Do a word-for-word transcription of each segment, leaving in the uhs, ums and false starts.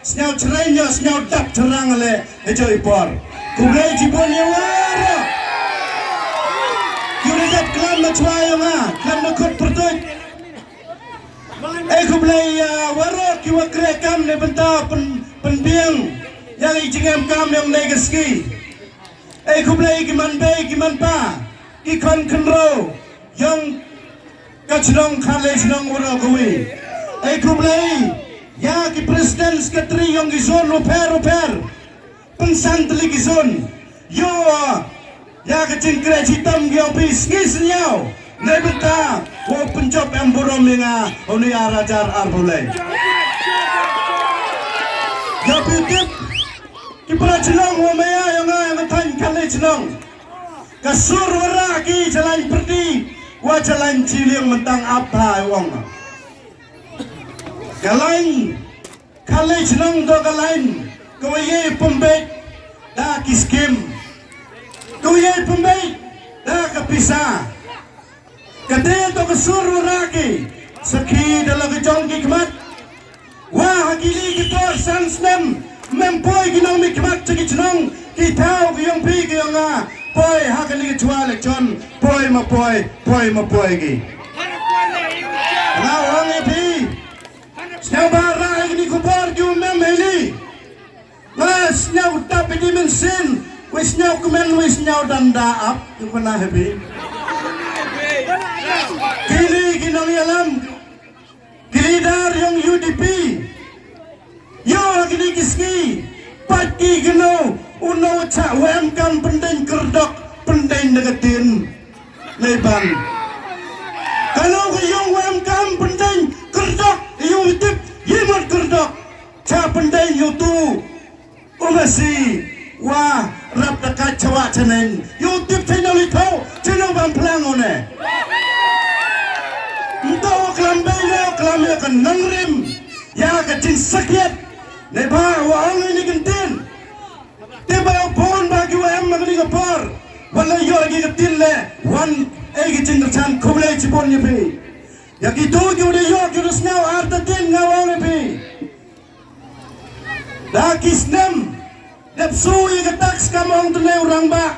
Sñiaw chreñ yoh, sñiaw dap charang le, hajooh i por. Khublei chibun ya waroh. Kiwa da dap klam na chwa yong nga, klam na khut pyrtuid. E khublei ya waroh kiwa kreh kam neibynta pyn, pynbiang ya i jingemkam yong ne ka sngi. E khublei ki manbei, ki manpa, ki khon khynroo yong ka chnong Khatlei Chnong waroh kawi. E khublei ya ki president, secretary yong ki zone wapher wapher. Pynsan tylli ki zone. Yow ya ka jingkreh chitom ki yong phi sngi sñiaw neibynta wow pynjop em burom ya nga ha uni u ar hajar arphaw le. Ya phi tip, ki para chnong wa maya yong nga yong ka thaiñ Khatlei Chnong, ka sur wa rah ki cha laiñ pyrdi wa cha laiñ chiliang mynta ap bha, ong. Ka laiñ Khatlei Chnong toh ka laiñ kawa ye pynbeit da ki scheme, kawa ye pynbeit da ka pisa. Katæ toh ka sur wa rah ki, sakhi da la ka jong ki khmat wa ha kini ki por san snem ym em poi ki nongmihkhmat cha ki chnong, ki thaw ki yong phi ki yong nga. Poi ha kani ka chwa election, poi ma poi, poi ma poi ki. Nga ong ya phi, sñiawbha rah ya kini ki khubor kiwa ym em heini. Nga sñiaw tap ya ki mynsien, wei sñiaw kmen, wei sñiaw danda ap, kiwa na ha phi. Kini ki nongyalam, ki leader yong UDP, yow ha kini ki sngi, pait ki kano u nongchah wa emkaam pyndeiñ kyrdok, pyndeiñ da ka ktien. Neiban kano ka yung wa emkaam pyndeiñ kyrdok, ka yung wa tip ye mut kyrdok, chah pyndeiñ ya utu u masi wa rap da ka chawah chaneiñ, yow tip chano li thaw, chano bam phlang u ne. Ymtoh wa klam bei, wa klam ya ka nongrim, ya ka jingsakhiat. Neibhah wa ong ini ki ktien, tip wa boon bha kiwa em ha kani ka por, wa la yoh ki ktien leh wan e ki jingkyrchaan. Khublei chiboon ya phi. Ya kitu kiwa da yoh, kiwa da sñiaw artatien, nga ong ya phi, da ki snem dep su ya ka tax kam ong tæ ne u rangbah,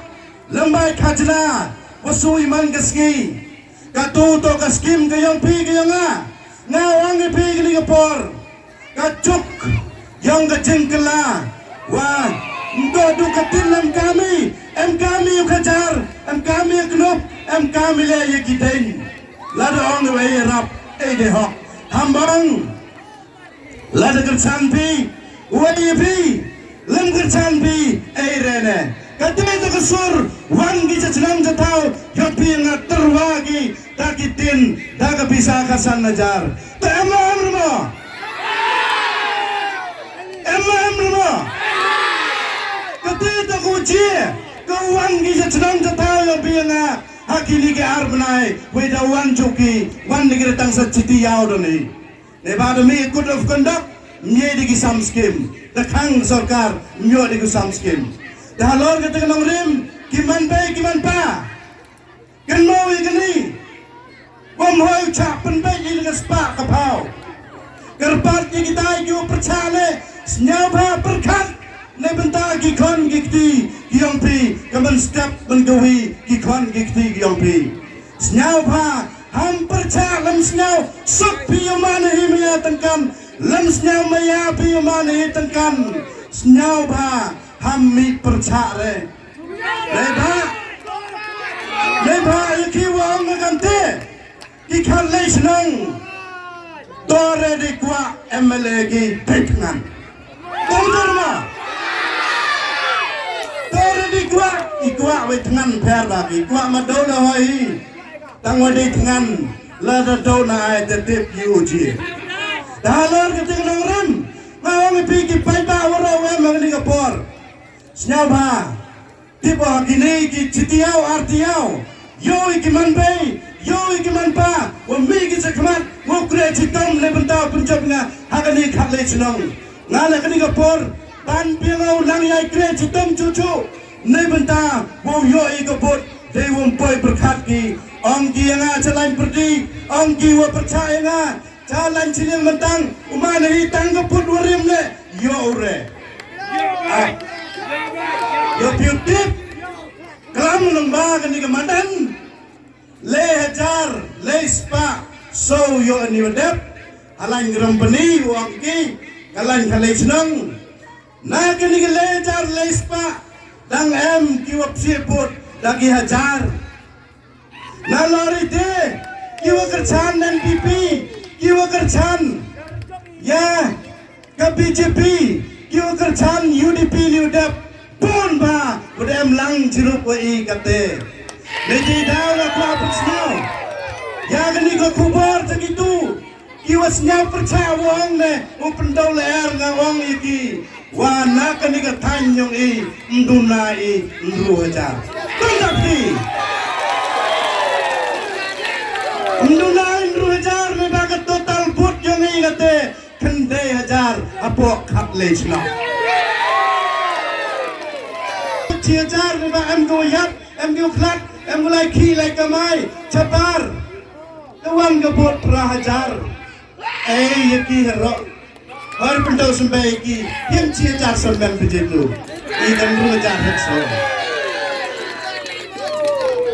lymbai khajna, wa su i man ka sngi. Katu toh ka scheme ka yong phi ka yong nga. Nga ong ya phi kani ka por, ka juk yong ka jingkylla, wa ymtoh du ka ktien emkaam i, emkaam i u khajar, emkaam i u knup, emkaam i leh ya ki deiñ. Lada ong wei yarap, e de hok. Ham ong, lada kyrchaan phi, wei ya phi, lym kyrchaan phi, e re ne. Katæ toh ka sur, wan ki cha chnong cha thaw, yoh phi nga tyrwa ki da ki ktien, da ka pisa khatsan hajar. Tæ em em re mo? Em em re mo? Katæ toh ka jia, ka wan ki cha chnong cha thaw yoh phi nga ha kini ki ar bnai, wei da wan jooh ki, wan da ki da tang sa chiti yaw da ni. Neibhah da mih code of conduct, ym ye de ki sam scheme. Da khang sorkar, ym yoh de ki sam scheme. Tæ halor katæ ka nongrim, ki manbei ki manpa, kynmoo ya kani, wym hoi u chah pynbeit ya ka spah ka phaw. Kyrpaad ya kitai kiwa pyrchah leh, sñiawbha pyrkhat neibynta ki khon ki kti ki yong phi, ka mynstep mynkawi ki khon ki kti ki yong phi. Sñiawbha ham pyrchah, lym sñiaw suk phi yow man hi maya tyngkam, lym sñiaw maya phi yow man hi tyngkam. Sñiawbha ham mih pyrchah re. Neibhah, neibhah ya kiwa ong kamtæ, ki Khatlei Chnong, to re di kwah MLA ki bei thngan. Tang dur ma, to re di kwah, i kwah wei thngan phær bha ki kwah ma dooh da hoi hi. Tangwa dei thngan, lada dooh na ai tæ tip ki u jia. Tæ halor katæ ka nongrim, nga ong ya phi ki paidbah waroh wa em ha kani ka por, sñiawbha tip wa ha kini ki chiti yaw arti yaw, yow ya ki manbei, yow ya ki manpa, wa mih ki chakhmat wow kreh chitom neibynta pynjop nga ha kani Khatlei Chnong. Nga leh kani ka por, pan biang o nang yai kreh chitom chooh chooh neibynta wow yoh i ka vote, deiwa ym poi pyrkhat ki. Ong ki ya nga cha laiñ pyrdi, ong kiwa pyrchah ya nga cha laiñ chiliang mynta, u man hi tang ka vote wa rim leh, Yoh u re. Ah. Yoh phi u tip. Klam lang ba kani ka madan. Le hajar, le spah, so yoh ni wa dep. Halan company wa ki, halan khalei chnong. Na kani ka le hajar, le spah, dang em ki wa psiah put, da ki hajar. Na lori te, ki wa kyrchan N P P, ki wa kyrchan. Ya, ka B J P, ki wa kyrchan U D P ni u dep, pun ba, wa da em lang chirup wa i kate. Ni ti daw la kwa put sñiaw. Ya kani ka khubor ta ki tu, ki wa sñiaw pyrchah wa ong ne, u pyndaw le er nga ong i ki. Wa na kani ka thaiñ yong i, mduna i, ynru hajar. Tun dap ti. Mduna i ynru hajar, ne ba ka total vote yong i kate, khyndai hajar, hapoh khatlai chnong. Chi hajar, ne ba em ko yap, em ko khlat, em ko lai khi lai kamai, chapar. Ka wan ka vote phra hajar. Ei, ya ki hero. Hor pyndaw symbai ki, him chi hajar symbai pynjit tu. I dang ru hajar hek so.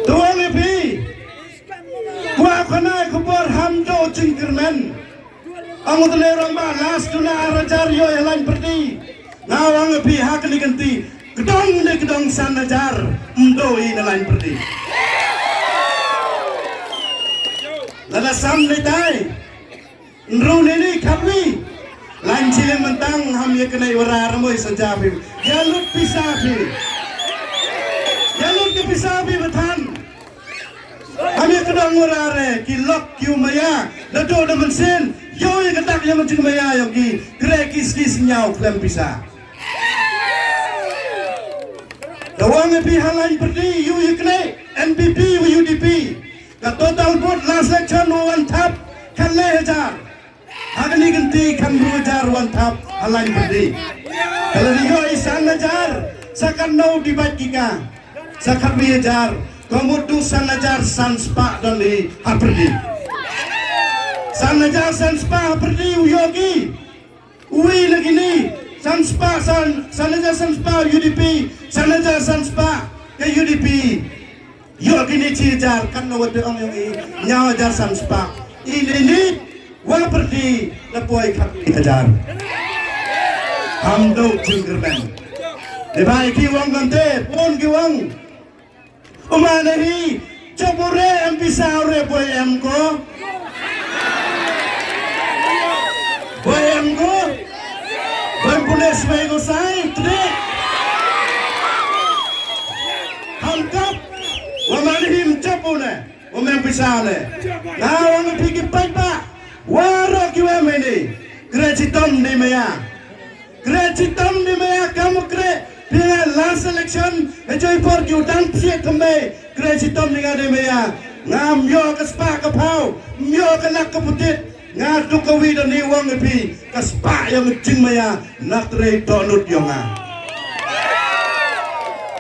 Tuang e phi. Kwa khana khubor ham do jingkyrmen. Ang u tene rong ba last tu na ar hajar yoh i lain pyrdi. Nga ong e phi ha kani ka kynti. Kdong de kdong san hajar. Mdo i na lain pyrdi. Lada sam ni tai. Nru ni ni khapwi. Lan chileng mentang ham ya kena wara ramoi saja phi. Ya lut pisa phi. Ya lut ke pisa phi bathan. Ham ya kedang wara re ki lok ki umaya. Dato da mensin. Yo ya kedak ya menjing maya yo ki. Kre ki ski senyau klem pisa. Dawang ya phi halan perdi yu ya kena N P P wa U D P. Ka total vote last election wa wan thap khatlai hajar. Ha kani ka kynti khatynru hajar wan thap halan perdi. Ka la ri yoh i san hajar, sa katno dibat ki ka. Sa khatwi hajar, ka mut du san hajar san spah don i ha perdi. San hajar san spah ha perdi u yoh ki. Wi na kini, san spah san, san hajar san spah U D P, san hajar san spah ka U D P. Yoh kini chi hajar, katno wa te ong yong i, ñiaw hajar san spah. I ni ni, wa perdi, la poi khatwi hajar. Ham do jingkyrmen. Neibhah i ki ong kamte, pun ki ong. Uma na hi, chop u re em pisa u re boi em ko. Boi em ko. Boi em pune sbai ko sai, tri. Ham kap. Wa ma na hi em chop u ne. Wa em pisa ne. Nga ong phi ki paidbah. Waroh ki wa em ini. Kre chitom ni maya. Kre chitom ni maya kam u kre, phi nga last election, ha joi por ki u dang psiah thymme, kre chitom ni nga ni maya. Ngam yoh ka spah ka phaw, ngam yoh ka lak ka putit, nga duk ka wi da ni wang phi, ka spah yong ka jingmaya, na trei dohnud yong nga.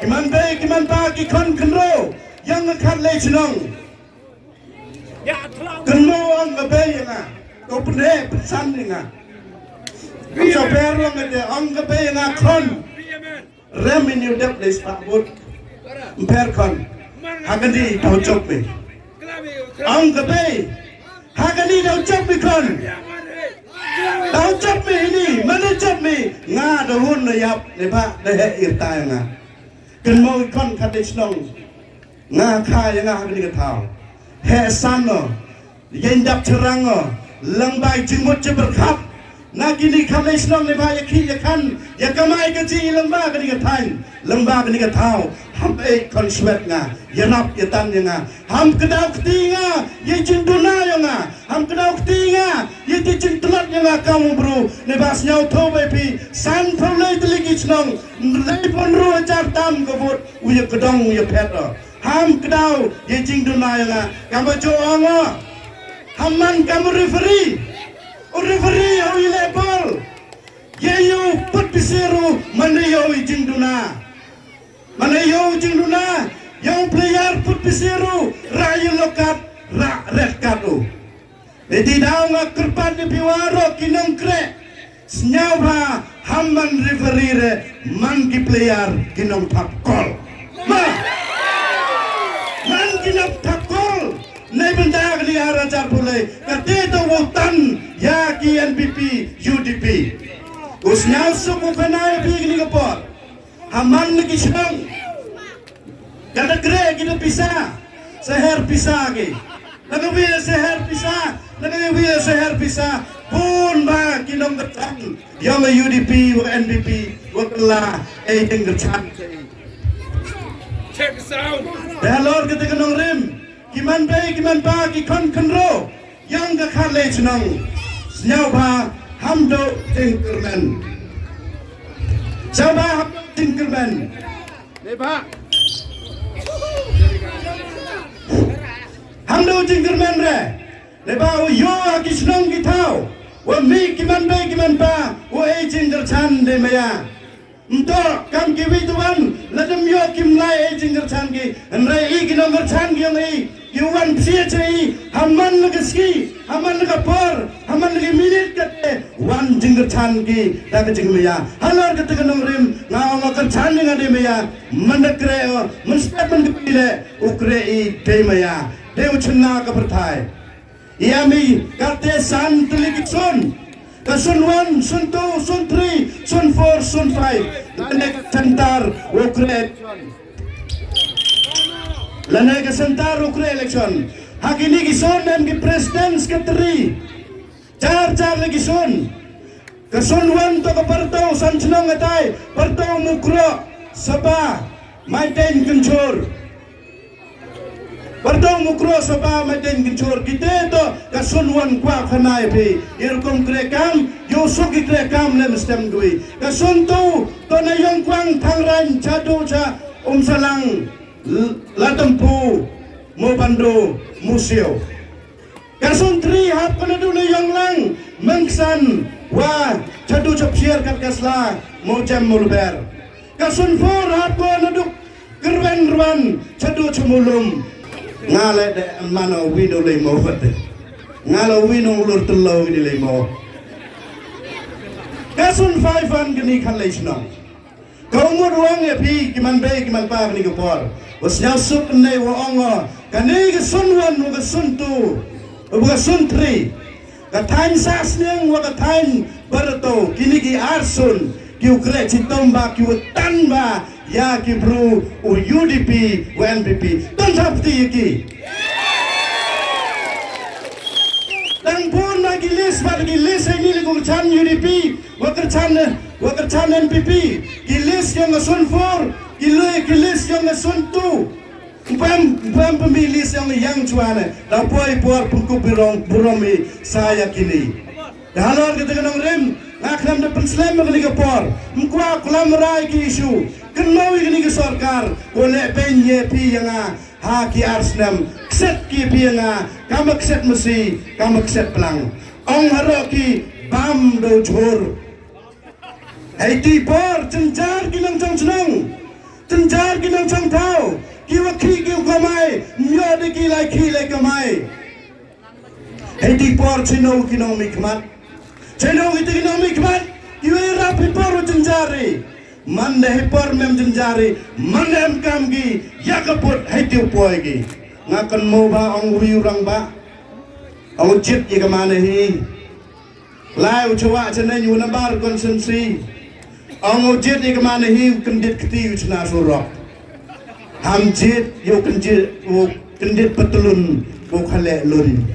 Ki man bei, ki man pa, ki khon khynraw, yong ka khatlai chnong. Kynmaw ong ka bei ya nga. Ko pynheh pynsan ya nga. Ko sa pher ong ka de, ong ka bei ya nga khon. Rem ini u dep de spah vote. Ym pher khon. Ha kani daw chop mi. Ong ka bei. Ha kani daw chop mi khon. Daw chop mi ini, mane chop mi. Nga da hun na yap, neibhah da heh irta ya nga. Kynmaw i khon khatlai chnong. Nga kha ya nga ha kani ka thaw. Heh san o. Yeng dap cherang o. Lang bai jingmut jingpyrkhat. Na kini khatlai chnong neibhah ya khih ya khan. Ya kamai ka ji lang ba kani ka thaiñ. Lang ba kani ka thaw. Ham e khon swet nga. Ya rap ya tan ya nga. Ham kdaw kti nga. Ya jingduna ya nga. Ham kdaw kti nga. Ya jingtlot ya nga kam u bru. Neibhah sñiaw tho bai phi. San phaw lai tylli ki chnong. Lai phaw ynru hajar tam ka vote. U ya kdong u ya phet o. Ham kdaw, ya jingduna ya nga. Kam ba jo ong o. Ham man kam u referee. U referee, u i le bol. Ya yow put pisir u, mane yow i jingduna. Mane yow jingduna, yow player put pisir u, ra yellow card, ra red card u. Dei ti daw nga kyrpad ni phi waroh ki nongkreh. Sñiaw bha, Ham man referee re, man ki player ki nongthap kol. Ma! Man ki nongthap kol. Neibynta kani ka rajar pule, kate to wow tan ya ki N P P, U D P. U sñiawsuk u khana ya phi kani ka por. Ham man na ki chnong. Kata kreh ki da pisa, saher pisa ki. Na ka wi saher pisa, na ka wi saher pisa. Bun ba ki nongkyrchan yong ka U D P, wa ka N P P, wa ka la, e jingkyrchan. Check the sound. Te halor kata ka nongrim, ki manbei, ki manpa, ki khon khynraw yong ka khatlai chnong. Sñiawbha ham dooh jingkyrmen. Sñiawbha ham dooh jingkyrmen. Neibha. Ham dooh jingkyrmen re. Neibha u yoh ha ki chnong ki thaw, wa mih ki manbei ki manpa, wa e jingkyrchan de maya. Ym toh kam ki wi tu wan, lada ym yoh ki ym lai e jingkyrchan ki, hynrei i ki nongkyrchan ki yong i, ki wan psiah cha i, ham man la ka sngi, ham man la ka por, ham man la ki minit kate, wan jingkyrchan ki da ka jingmaya. Halor kata ka nongrim, nga ong nga kyrchan ya nga de maya, man da kreh o, man step man ka pile, u kreh i de maya, de u chynna ka pyrthai. Ya mi, kate san tylli ki sun. Ka sun one, sun two, sun three, sun four, sun five. Lane ka center u kreh election. Lane ka center u kreh election. Ha kini ki sun em ki president, secretary. Char char le ki sun. Ka sun one to ka Pyrtuh, san chnong ka tai, Pyrtuh, Mukroh, Saba, Maiteiñ, Kynchor. Pyrtuh, Mukroh, Saba, Maiteiñ, Kynchor, kite to ka sun one, kwah khana ya phi. I rukom kreh kam, yow suk ki kreh kam lem stem dui. Ka sun two to na Yongkwang, Thangraiñ, Chadu, Cha, Umsalang, L-, Ladtympu, Mowbando, Mowsiaw. Ka sun three hap ko nadooh na Yonglang, Mengsan, wa Chadu, Chapsiar, Katkasla, Mowjem, Mowlber. Ka sun four hap ko nadooh Kyrwen, Rwan, Chadu, Chamulum. Nga le de mano wi no le mo fate. Nga le wi no lur telo wi le mo. Ka sun five wan kani khatlai chnong. Ka umut wa ong ya phi ki manbei ki manpa kani ka por. Wa sñiawsuk ne wa ong o, kani ka sun one, wa ka sun two, wa ka sun three. Ka thaiñ Sahsniang wa ka thaiñ Barato, kini ki ar sun, ki u kreh chitom ba, ki wa tan ba ya ki bru u U D P, wa N P P. Ton thap ti ya ki. Tang bun na ki list, wa ki list ini le kyrchan U D P, wa kyrchan, wa kyrchan N P P. Ki list yong ka sun four, ki le, ki list yong ka sun two. Ym pam, ym pam pynmih list yong yang chwa ne. Da poi por pynkup burom, burom i sa ya kini. Da halor kata ka nongrim, nga khlem da pynslem kani ka por. Ym kwah klam rai ki issue. Kynmaw i kani ka sorkar, ko le pyn ye phi ya nga, ha ki ar snem. Kset ki phi ya nga, kam kset masi, kam kset plang. Ong haroh ki bam do jhur. Hei ti por, jynjar ki nongchong chnong, jynjar ki nongchong thaw, ki wa khih ki u kamai, ym yoh de ki lai khih lai kamai. Hei ti por chino ki nongmihkhmat, chino ki ti ki nongmihkhmat, ki wa rap hei por u jynjar i. Man de hei por mem jynjar i, man de em kam ki, ya ka put hei ti u poi ki. Nga kynmaw ba ong wi u rangbah, ong jit ya ka mane hi. Lai u chwa chaneiñ u nabar constituency. Ong u jit i kmane hi u kyndit kti u chna surok. Ham jit yow kyndit, u kyndit patlun u khale lun.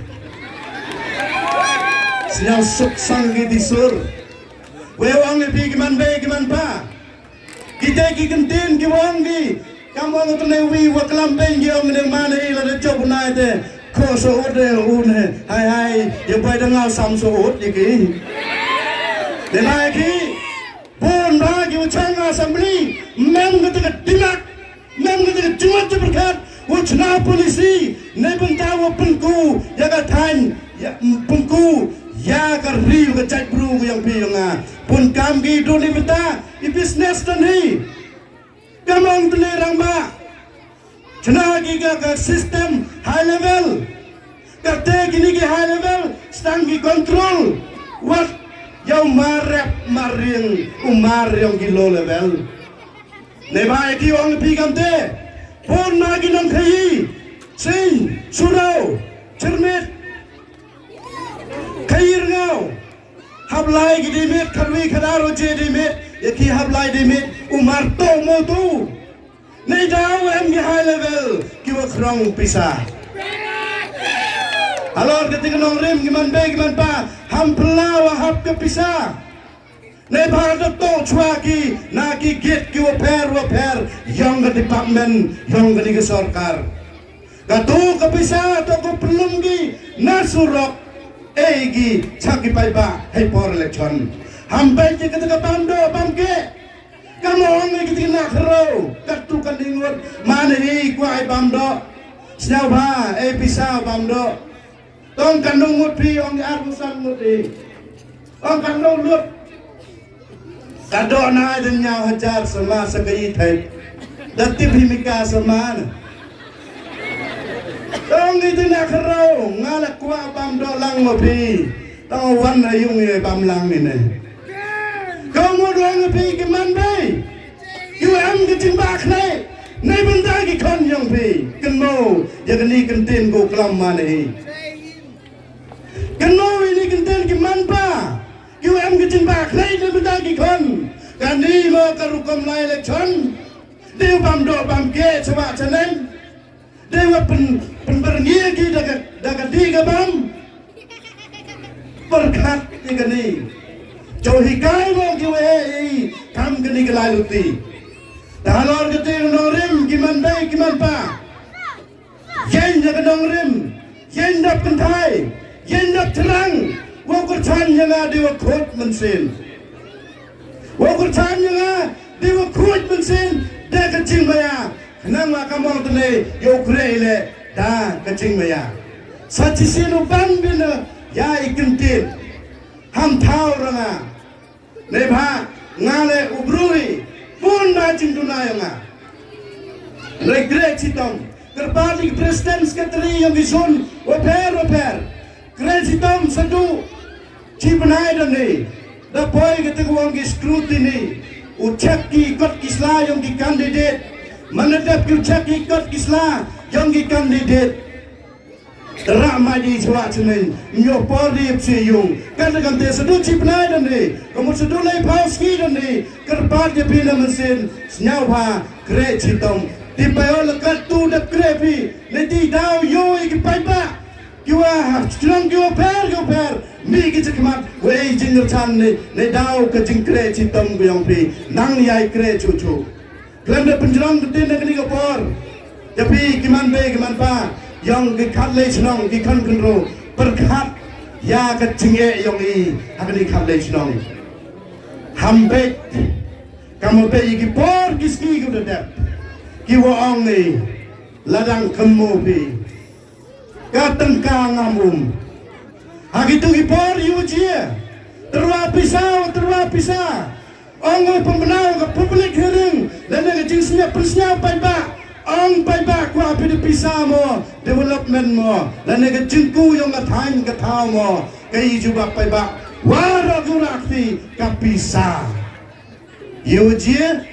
Sñiaw suk sang ki di sur. Wei ong i phi ki manbei ki manpa. Kite ki kyntien ki wa ong ki, kam ong u tne wi wa klam peiñ ki ong ne mane i la da jop u nai te, kho so ut de u ne, hai hai, ya bai da ngaw sam so ut ya ki. De nai ki, bun ba ki wa chang assembly, mem ka te ka dimak, mem ka te ka jingmut jingpyrkhat, wa chna policy, neibynta wa pynku ya ka thaiñ, ya, pynku ya ka ri wa ka jaitbru ka yong phi yong nga. Bun kam ki duni mynta, i business tang hi. Kam ong tne rangbah. Chna ki ka, ka system high level. Kate kini ki high level, stang ki control. Wat Ya u mar rep, mar riang, u mar yong ki low level. Neibhah ya ki ong phi kamte, pun ma ki nongkhayi, Sing, Surau, Chyrmit, Khayrngaw, hap lai ki di miet, khatwi khatar u je di miet, ya ki hap lai di miet, u mar toh mo tu. Neidaw em ki high level ki wa khrong pisa. Halor kati ka nongrim ki manbei ki manpa, ham pynlaw wa hap ka pisa. Neibhah da toh chwa ki na ki gate ki wa pher wa pher yong ka department, yong kani ka sorkar. Katu ka pisa toh ka pynlum ki na surok, e ki cha ki paidbah hei por election. Ham beit ki kata ka bam doh bam keh. Kam ong i kiti na khroo, katu kan di ngut, man hi kwah i bam doh. Sñiawbha, e pisa bam doh. Tang kan ngut phi, ong i ar phew san ngut i. Ong kan lut. Ka doh na i dang ñiaw hajar sa ma sa ka i thai. Da tip hi mi ka sa ma na. Tang i dang na khroo, nga la kwah bam doh lang mo phi. Tang wan ha yung i bam lang i ne. Ka mut ong phi ki manbei. Ki wa em ka jingbakhnai neibynta ki khon yong phi. Kynmaw ya kani ka ktien ko klam man hi. Kynmaw ini ka ktien ki manpa. Ki wa em ka jingbakhnai neibynta ki khon. Kani mo ka rukom lai election. Dei bam doh bam keh chwa chaneng. Dei wa pyn, pynbyrngia ki da ka, da ka di ka bam. Pyrkhat i kani. Chwa hikai mo ki wa e i kam kani ka lai luti. Da halor kati ka nongrim ki manbei ki manpa. Yeng ya ka nongrim, yeng dap kynthai, yeng dap tyrang, wow kyrchan ya nga dei wa khuid mynsiem. Wow kyrchan ya nga dei wa khuid mynsiem, da ka jingmaya, khnang wa ka mong tene, yow kre le, da ka jingmaya. Sa chisien u bam bina, ya i kyntien, ham thaw ra nga. Neibhah, nga le u bru hi, pun ma jingduna yong nga. Le kre chitom, kyrpad i president secretary yong ki zone, wa pher, wa pher. Kre chitom sa du, chi bnai don hi, da poi kata ka wong ki scrutiny, u check ki kot ki sla yong ki candidate. Mana dep ki u check ki kot ki sla yong ki candidate. Rah ma di chwa chyneng, nyo por di psi yung. Kata kamte sa du chi bnai don hi, ka mut sa du lai phaw ski don hi, kyrpad ya phi na mynsiem, sñiawbha, kre chitom. Ti payo la katu dep kre phi, ne ti daw yoh i ki paidbah. Ki wa ha chnong ki wa pher, ki wa pher, mi ki chakhmat, wa i jingkyrchan ne, ne daw ka jingkre chitom ka yong phi, nang ya i kre chu chu. Khlem da pynjrong ktien na kani ka por. Ya phi ki manbei ki manpa, yong ki khatlei chnong ki khon khynroo, pyrkhat ya ka jingeh yong i ha kani khatlei chnong. Ham beit, kam beit ya ki por ki ski ki da dep. Ki wa ong i, la dang kynmoo phi. Ka tyngka ngam um. Ha kitu ki por yow jia. Tyrwa pisa, tyrwa pisa. Ong u pynbna ka public hearing, lane ka jingsñiaw pynsñiaw paidbah. Ong paidbah kwah phi da pisa mo, development mo, lane ka jingku yong ka thaiñ ka thaw mo. Ka i jubab paidbah. Waroh ki u rah kti ka pisa. Yow jia.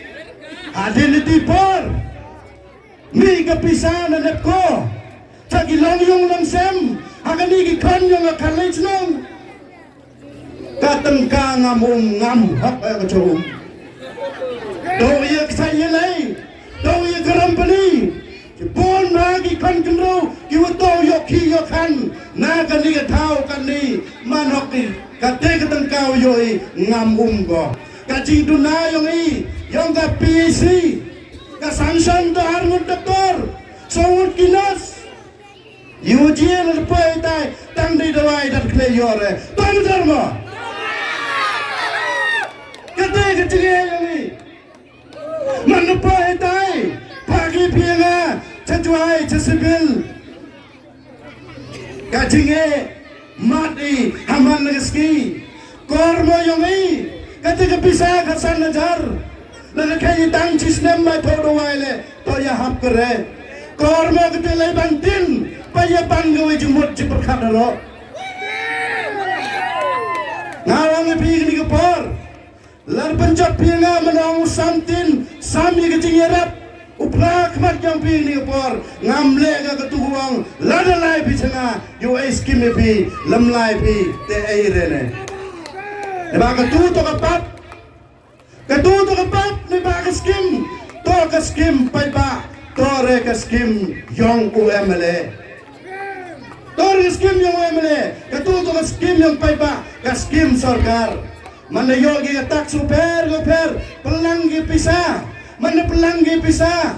Hadien kiti por. Mih ka pisa na dep ko. Cha ki longyung longsem. Ha kani ki khon yong ka khatlei chnong. Ka tyngka ngam um ngam hok ya ka chong um. To ya ka sa ya lai. To ya ka company. Ki pun ma ki khon khynroo. Ki wa to yoh ki yoh khan. Na kani ka thaw kani. Man hok ki. Kate ka tyngka yoh i ngam um ko. Ka jingduna yong i. Yong ka P A C. Ka sanction to ar ngut doktor, soo ngut ki nurse. Yow jia na poi tai, tang dei dawai dat khlei yoh re. Tang dar mo. Kate ka jingeh yong i. Man na poi tai, phah ki phi ya nga, cha Jowai, cha civil. Ka jingeh, mat i, ha man na ka ski. Kor mo yong i, kate ka pisa ka san hajar. Na ka khe i tang chi snem mai tho dawai le, to ya hap kre. Kor mo kate lai ban tin, pa ya ban ka wei jingmut jingpyrkhat halo. Nga ong i phi kani ka por, lada pynjop phi nga man ong u samtin, sam i ka jingyarap, u phla khmat yong phi kani ka por, ngam leh ka katu ka ong, lada lai phi cha nga, yow ai skim i phi, lym lai phi, te ai re ne. Neibhah katu toh ka pap, katu toh ka pap, neibhah ka skim, toh ka skim paidbah, toh re ka skim yong u M L A. Toh re ka skim yong u M L A, katu toh ka skim yong paidbah, ka skim sorkar. Man da yoh ki ka tax u pher, u pher, pynlang ki pisa, man da pynlang ki pisa.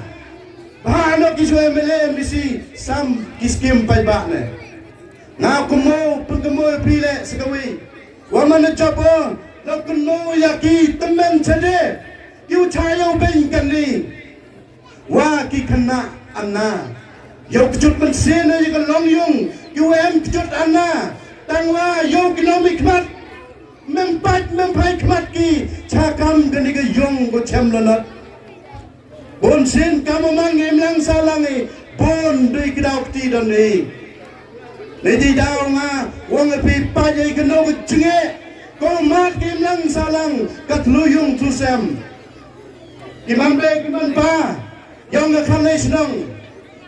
Bha noh ki cha u M L A, M D C, sam ki skim paidbah ne. Nga kynmaw, pynkynmaw i phi leh sa kawi. Wa man da jop o, la kynmaw ya ki tymmen chade, ki u cha yow beiñ kani. Wa ki khynnah ana, yow kjut mynsiem ya ka longyung, ki u em kjut ana. Tang wa yow ki nongmihkhmat, mem pait mem phai khmat ki cha kam kani ka yung ko chem lanot. Bun sien kam u mang imlang sahlang i, bun dei ki daw kti don i. Neiti daw nga ong i phi, pait ya i kano ka jingeh, ko mat ki imlang sahlang, ka thlu yung thlu sem. Ki man bei ki man pa yong ka Khanlei Chnong,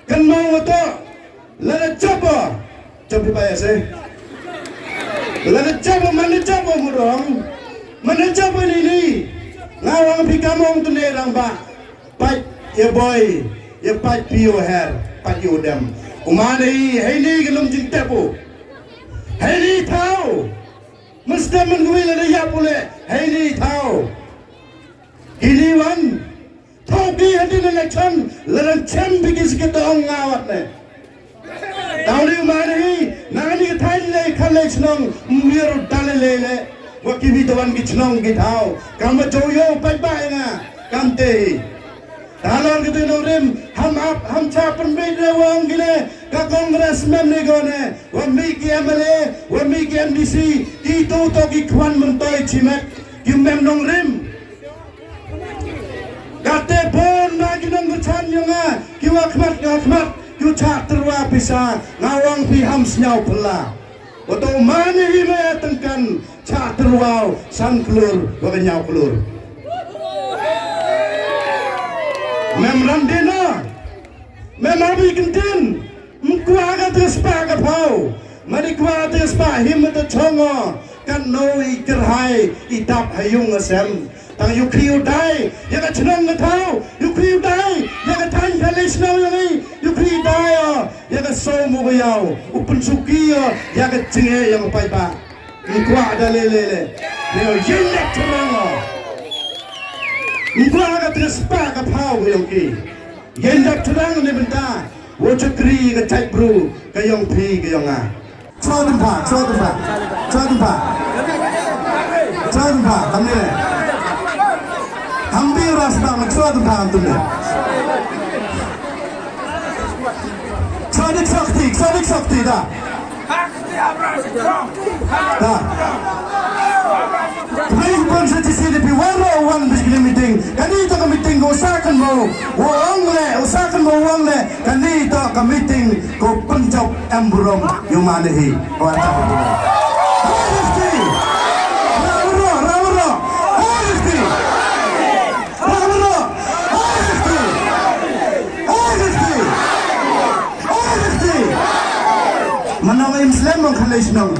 kynmaw wa toh, lada jop o, jop i bai ase. Lada jop o, man da jop o murong, man da jop o ini ni. Nga ong phi kam ong tu ne rangbah, pait ya boi, ya pait phi u her, pait ya u dem. U man i, hei ni ka lum jingtep u. Hei ni thaw. Mynstep man ka wi lada yap u leh, hei ni thaw. Kini wan, thaw ki hadien election, lada chem phi ki sa ki tong nga wat ne. Taw ni u man hi, na ni ka thaiñ lei Khanlei Chnong, mwiar u da lei lei leh, wa ki wi tawan ki chnong ki thaw, kam wa jaw yow paidbah ya nga, kam te hi. Talor ki tu nongrim, ham ap, ham cha pynbit re wa ong ki ne, ka Congress mem ni ko ne, wa mih ki M L A, wa mih ki M D C, ki tu toh ki khwan myntoi chimet, ki mem nongrim. Kate bun na ki nongkyrchan yong nga, ki wa khmat, nga khmat, ki u chah tyrwa pisa, nga ong phi ham sñiaw phylla. Wa toh man hi me tyngkan, chah tyrwa san klur, wa ka ñiaw klur. Mem ran dina, mem abi kyntien, Ym kwah ka tæ spah ka phaw. Mani kwah tæ spah him ta chong o. Katno i kyrhai i tap ha yung ha sem. Tang yow khih u dai ya ka chnong ka thaw. Yow khih u dai ya ka thaiñ Khanlei Chnong yong i. Yow khih u dai o ya ka soo mo ka yaw. U pynsuki o ya ka jingeh yong ka paidbah. Ym kwah da le le le. Yow yeng dak tyrang o. Ym kwah ka tæ spah ka phaw ka yong ki. Yeng dak tyrang ne bynta wow chakri ka chait bru ka yong phi ka yong nga. Chwa dum pha, chwa dum pha, chwa dum pha. Chwa dum pha, kam ni le. Ham bi ras bang, chwa dum pha, kam tum le. Chwa dik sakti, chwa dik sakti da. Da. Please, bun sa chi C D P, waroh wan bis kini meeting. Kani toh ka meeting ko sa kan mo, wa ong le, u sa kan mo wa ong le. Kani toh ka meeting ko pynjop em burom, yow man hi. Wa ta ko burom. Honesty. Ra waroh, ra waroh. Honesty. Ra waroh. Honesty. Honesty. Honesty. Manong im slem mong Khanlei Chnong.